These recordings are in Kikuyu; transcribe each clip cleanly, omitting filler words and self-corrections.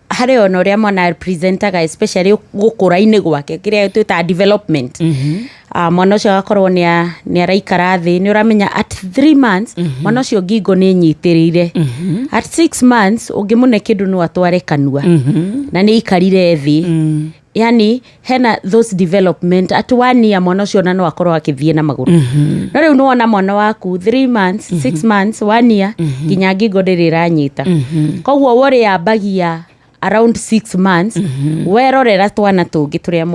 Harĩ ona ũrĩa mwana presentaga, especially gũkũra-inĩ gwake, kĩrĩa twĩtaga development. Mwana ũcio agakorwo nĩ araikara thĩ, nĩ ũramenya at 3 months mwana ũcio ngingo nĩ ĩnyitĩrĩire. At 6 months ũngĩmũne kĩndũ no atware kanua na nĩ aikarire thĩ. Yani hena those development. At 1 year mwana ũcio ona no akorwo akĩthiĩ na magũrũ. No rĩu nĩwona mwana waku 3 months, 6 months, 1 year, nginya ngingo ndĩrĩ ĩranyita. Koguo worĩ yambagia around 6 months. Werorera twana tũngĩ tũrĩa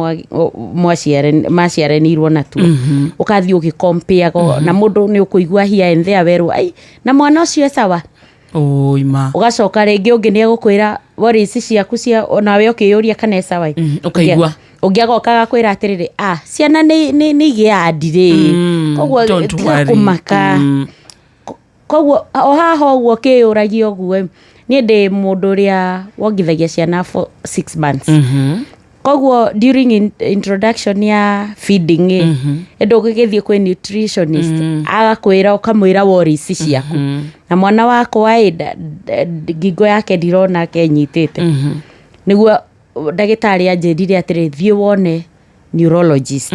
maciaranĩirwo natuo, ũkathiĩ ũgĩkompeaga na mũndũ, nĩ ũkũigua here and there werwo, "Ai, na mwana ũcio e sawa." Ũima. Ũgacoka rĩngĩ ũngĩ nĩ egũkwĩra worries ciaku cia onawe ũkĩyũria kana e sawa. Ũkaigua. Ũngĩ agoka agakwĩra atĩrĩrĩ, "Ah, ciana nĩ igĩaga ndirĩ, koguo Don't tiga worry. kũmaka." Koguo o haha ũguo ũkĩyũragia ũguo, niĩ ndĩ mũndũ ũrĩa wongithagia ciana for 6 months. Koguo during introduction ya feeding ĩ, ĩndũ ũgĩgĩthiĩ kwĩ nutritionist, agakwĩra, ũkamwĩra worries ciaku na mwana wakwa ĩ, ngingo yake ndirona kenyitĩte. Nĩguo ndagĩtarĩ anjĩrire atĩrĩ, "Thiĩ wone neurologist."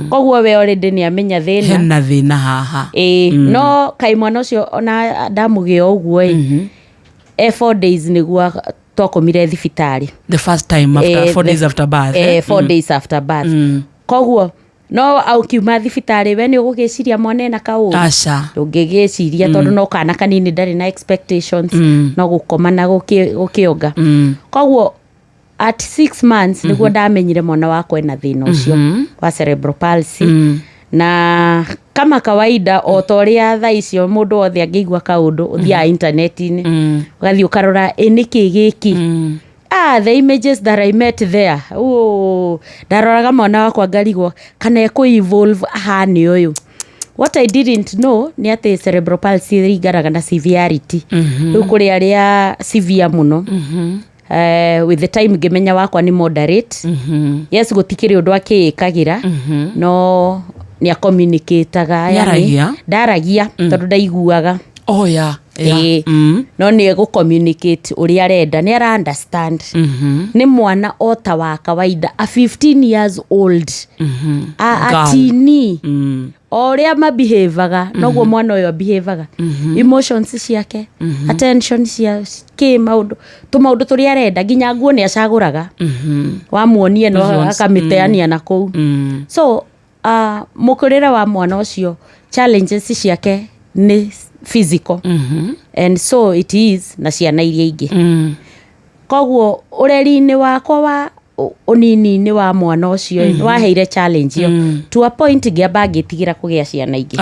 Koguo we already nĩ amenya thĩna. Hena thĩna haha. Ĩĩ, no kaĩ mwana ũcio ona ndamũgĩa ũguo ĩ, e 4 days nĩguo twakomire thibitarĩ. The first time after 4 days after birth. 4 days after birth. Koguo no aukiuma thibitarĩ, we nĩ ũgũgĩciria mwana ena kaũru? Aca. Ndũngĩgĩciria, tondũ no kana kanini, ndarĩ na expectations, no gũkoma na gũkĩonga. Koguo at 6 months nĩguo ndamenyire mwana wakwa ena thĩna ũcio wa cerebral palsy. Na kama kawaida, o ta ũrĩa thaa icio mũndũ wothe angĩigua kaũndũ ũthiaga intaneti-inĩ, ũgathiĩ ũkarora ĩ nĩkĩ gĩkĩ. Ah, the images that I met there. Oh, ndaroraga mwana wakwa ngarigwo kana ekũ evolve ahane ũyũ. What I didn't know nĩ atĩ cerebral palsy ĩringanaga na severity. Rĩu kũrĩ arĩa severe mũno. With the time ngĩmenya wakwa nĩ moderate. Yes, gũtikĩrĩ ũndũ akĩĩkagĩra, no nĩ acommunicataga. Nĩaragia? Ndaragia tondũ ndaiguaga. Oh, yeah. Ĩĩ. No nĩ egũ-communicate ũrĩa arenda, nĩ ara understand. Nĩ mwana o ta wa kawaida, a 15 years old, a Girl. atini. O ũrĩa mabehavaga noguo mwana ũyũ abehavaga, emotions ciake, attention cia kĩ, maũndũ tũmaũndũ tũrĩa arenda, nginya nguo nĩ acagũraga, wamuonie no Those ones. akamĩteania na kũu. So mũkũrĩre wa mwana ũcio, challenges ciake nĩ physical, and so it is na ciana iria ingĩ. Koguo ũreri-inĩ wakwa wa ũnini-inĩ wa mwana ũcio mm waheire challenge ĩyo to a point ngĩamba ngĩtigĩra kũgĩa ciana ingĩ.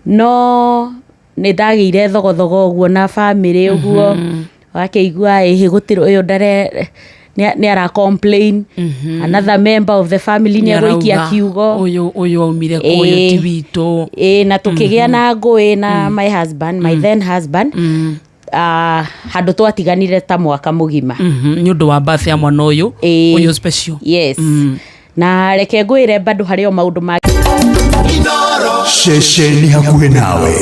No nĩ ndagĩire thogothogo ũguo na bamĩrĩ ũguo, wakĩigua ĩhĩ gũtirĩ ũyũ ndare nĩ ara complain, another member of the family nĩ egũikia Nĩarauga, kiugo. Ũyũ aumire kũ? Ũyũ ti witũ. Ĩĩ, na tũkĩgĩa na ngũĩ na my husband, my then husband, handũ twatiganire ta mwaka mũgima. Nĩ ũndũ wa birth ya mwana ũyũ. Ĩĩ. Ũyũ special. Yes, na reke ngwĩre bado harĩ o maũndũ ma Ceceni hakuhĩ nawe.